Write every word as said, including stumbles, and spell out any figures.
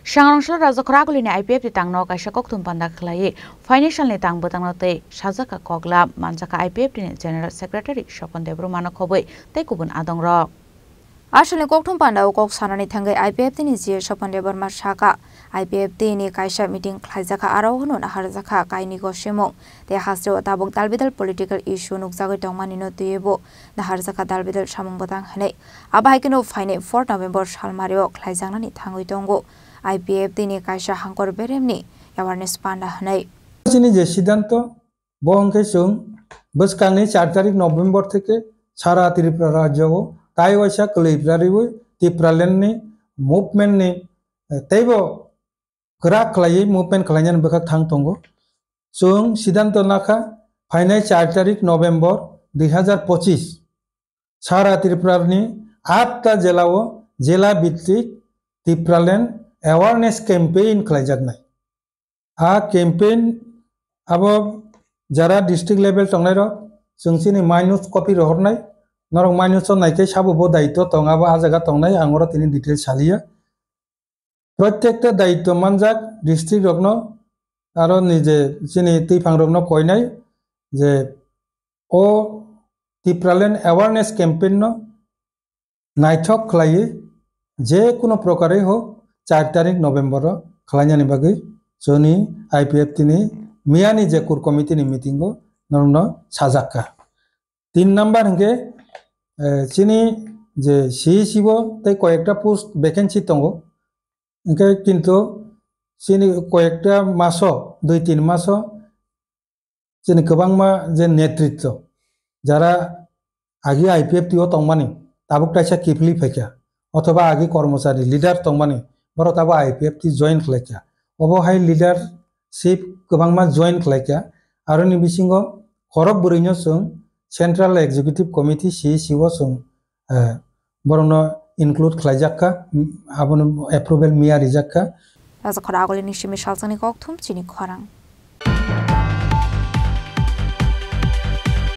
Sangrongsa Rajakhor Agulini I P F T tangno kaisa kokthum panda khlaiwi phainai salni tang bwtangno tei sajak kha koklam manjak kha I P F T ni General Secretary Sopon Debbarma no khobwi tei kubun adongrok. Asalni kokthum pandao kok sanani thangwi I P F T ni G A Sopon Debbarma sakha, I P F T ni kaisa meeting khlaijak kha, aro hwnwi naharjak kha kainwi gosimung tei hasteo tabuk dalbidal political issue nukjagwi tongmani no twiwi bo naharjak kha dalbidal samung bwtang hwnwi. Abo hai kheno phainai four November salmario khlaijaknani thangwi tongo I P F T ni kaisa hangkor beremni awareness panda hwnwi. Chini je siddhanto, bo hwnkhe chwng bwskangni char tarik November theke sara Tripura rajyo o tai waisa kwlwi rariwi Tipraland ni movement ni, eh, teibo kwrak khlaiwi movement khlainani bwkhak thang tongo. Chwng siddhanto nakha phainai char tarik November dui hazar pochis sara Tripura ni atta jela o jela bhittik Tipraland awareness campaign khlaijaknai. A campaign abo jara district level tongnairok chwng chini minus copy rohornai, norok minus o naikhe sabo bo daityo tong, abo a jaga tongnai, ang oro tini detail saliya. Protekta daityo manjak district rokno aro nije chini twiphang rokno koinai je o Tipraland awareness campaign no naithok khlaiwi je kuno prokarwi hok char tarik November o khlainani bagwi chwngni I P F T ni miyani je core committee ni meeting o norokno sajakha. Tin number hwnkhe, eh, chini je C E C o tei koyekta post vacancy tongo. Hwnkhe kintu chini koyekta maso, dui tin maso chini kwbangma je netritwo, jara agi I P F T o tongmani, tabuk kaisa kiphilwi phaikha, othoba agi kormochari leader tongmani, borok tabuk I P F T join khlaikha. Obo hai leadership kwbangma join khlaikha. Aroni bisingo khorok bwrwino chwng Central Executive Committee, C E C o chwng, eh, borokno include khlaijakha, abono approval miya rijakkha. Rajakhor Agulini simi salsani kokthum chini khorang.